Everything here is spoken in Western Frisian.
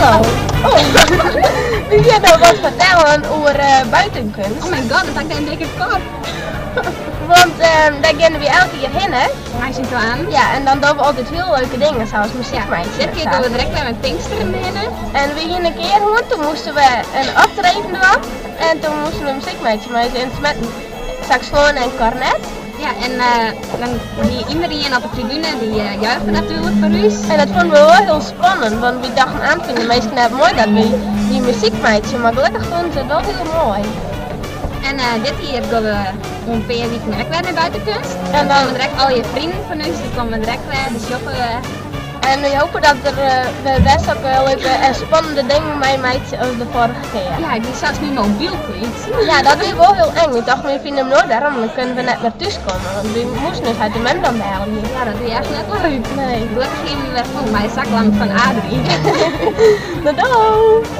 Hallo. Oh. We gean no wat fertellen oer Buitenkunst. Oh my god, dat ha ik in dikke kop. Want dêr geane wy elk jier hinne. Mei syn twaen. Ja, en dan dogge we altyd hiel leuke dingen, sa as muzyk meitsje. Dit kear gean we direkt wer mei Pinksteren hinne. En we hiene in kear hân, toen moasten we in optreden dwaan. En toen moasten we muzyk meitsje mei ús ynstruminten, saksofoan en kornet. Ja, en dan wie iedereen op de tribune, dy juichte natuerlik foar ús. En dat fûnen we wol hiel spannend, want wy dachten aanst fine de minsken net moai dat wy dy muzyk meitsje, mar gelokkich fûnen se it wol hiel moai. En dit jier gean we oer in pear wiken ek wer nei Buitenkunst. En dan komme direkt allegear freonen fan ús, dy komme direkt wer, dy sjogge we wer. En we hopen dat der wer best ook leuke en spannende dingen mei meitsje as de foarige kear. Ja, ik wie sels myn mobyl kwyt. Ja, dat wie wol hiel eng. We tochten, we fine him noait werom, dan kinne we net mear thúskomme. Want we moasten ús heit en mem dan belje. Ja, dat wie echt net leuk. Nee. Gelokkich hiene we wer fûn mei de zaklamp fan Adrie. Doei!